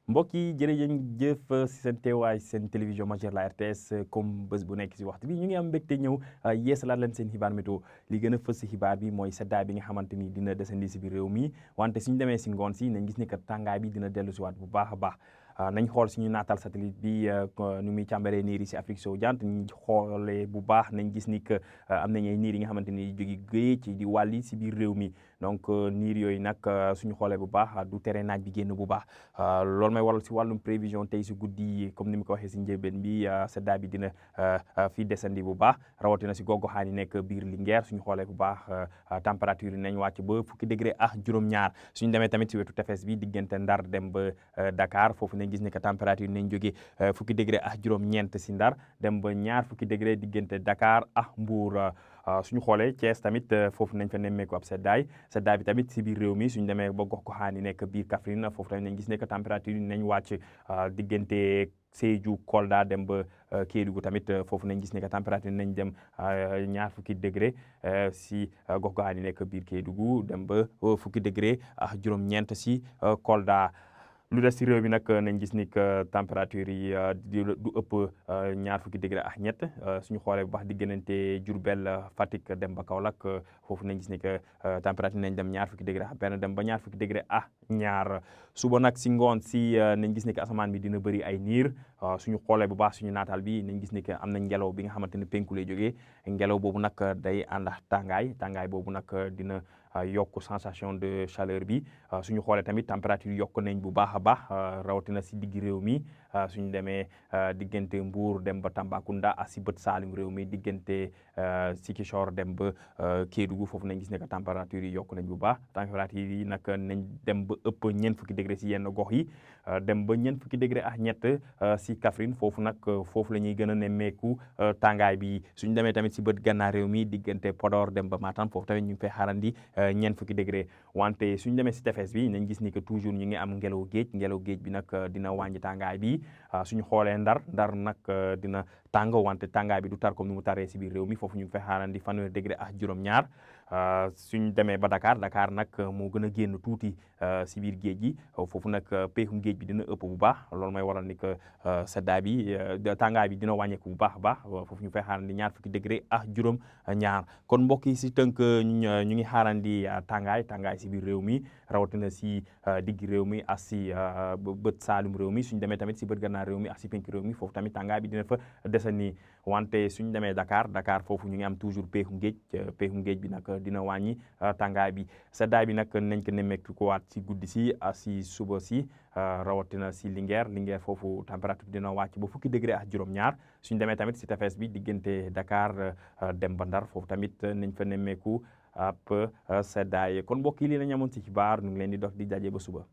mbokk yi jërëjëf si seen teewaay seen télévision majeure la RTS comme bés bu nekk si waxtu bi ñu ngi am mbégte ñëw yeesalaat leen seen xibaar météo li gën a fës si xibaar bi mooy seddaay bi nga xamante ni dina desandi si biir réew mi wante suñu demee si ngoon si nañ gis ni que tàngaay bi dina dellu si waat bu baax a baax nañ xool suñu naatal satellite bi nu muy càmbaree niir yi si Afrique sowu jant ñu xoolee bu baax nañ gis ni que am nañ ay niir yi nga xamante ni jóge géej di wàlli si biir réew mi donc niir yooyu nag suñu xoolee bu baax du tere naaj bi génn bu baax loolu may waral si wàllum prévision tey si guddi comme ni ma ko waxee si njëlbeen bi seddaay bi dina fii desandi bu baax rawatina si gox-goxaan yi nekk biir Linguère suñu xoolee bu baax température yi nañ wàcc ba fukki degré ak juróom-ñaar suñu demee tamit si wetu tefes bi diggante Ndar dem ba Dakar foofu nañ gis ne que température yi nañ jógee fukki degré ak juróom-ñeent si Ndar dem ba ñaar fukki degré diggante Dakar ak Mbour suñu xoolee Thiès tamit foofu nañ fa nemmeeku ab seddaay bi tamit si biir réew mi suñu demee ba gox-goxaan yi nekk biir Kaffrine foofu tamit nañ gis ne que température yi nañ wàcc diggante Sédhiou Kolda dem ba Kédougou tamit foofu nañ gis ne que température nañ dem ñaar fukki degré si gox-goxaan yi nekk biir Kédougou dem ba fukki degré ak juróom-ñeent si Kolda. lu des si réew mi nag nañ gis ni que température yi du ëpp ñaar fukki degré ak ñett suñu xoolee bu baax diggante Diourbel Fatick dem ba Kaolack foofu nañ gis ni que température nañ dem ñaar fukki degré ak benn dem ba ñaar fukki degré ak ñaar suba nag si ngoon si nañ gis ni que asamaan bi dina bëri ay niir suñu xoolee bu baax suñu naataal bi nañ gis ni que am na ngelaw bi nga xamante ne penku lay jógee ngelaw boobu nag day ànd ak tàngaay boobu nag dina yokk sensation de chaleur bi suñu xoolee tamit température yokk nañ bu baax a baax rawatina si digg réew mi suñu demee diggante Mbour dem ba Tambacounda ak si bët Saalum réew mi diggante Ziguinchor dem ba Kédougou foofu nañ gis ne que température yi yokk nañ bu baax température yi nag nañ dem ba ëpp ñeent fukki degré si yenn gox yi dem ba ñeent fukki degré ak ñett si Kaffrine foofu nag foofu la ñuy gën a nemmeeku tàngaay bi suñu demee tamit si bët gànnaar réew mi diggante Podor dem ba Matam foofu tamit ñu ngi fay xaarandi ñeent fukki degré wante suñu demee si tefes bi nañ gis ni que toujours ñu ngi am ngelaw géej bi nag dina wàññi tàngaay bi suñu xoolee ndar nag dina tàng wante tàngaay bi du tar comme ni mu taree si biir réew mi foofu ñu ngi fay xaarandi fanweeri degré ak juróom-ñaar suñ demee ba Dakar nag moo gën a génn tuuti si biir géej gi foofu nag peexum géej bi dina ëpp bu baax loolu may waral ni que seddaay bi tàngaay bi dina wàññeeku bu baax a baax foofu ñu fay xaarandi ñaar fukki degré ak juróom-ñaar kon mbokk yi si tënk ñu ngi xaarandi tàngaay si biir réew mi rawatina si digg réew mi ak si bët Saalum réew mi suñ demee tamit si bët gànnaar réew mi ak si penk réew mi foofu tamit tàngaay bi dina fa desani wante suñ demee Dakar foofu ñu ngi am toujours peexum géej bi nag dina wàññi tàngaay bi seddaay bi nag nañ ko nemmeeku ko waat si guddi si si suba si rawatina si Linguère foofu température dina wàcc ba fukki degré ak juróom-ñaar suñ demee tamit si tefes bi diggante Dakar dem ba Ndar foofu tamit nañ fa nemmeeku ab seddaay kon mbokk yi lii la ñu amoon si xibaar ñu ngi leen di dox di daje ba suba.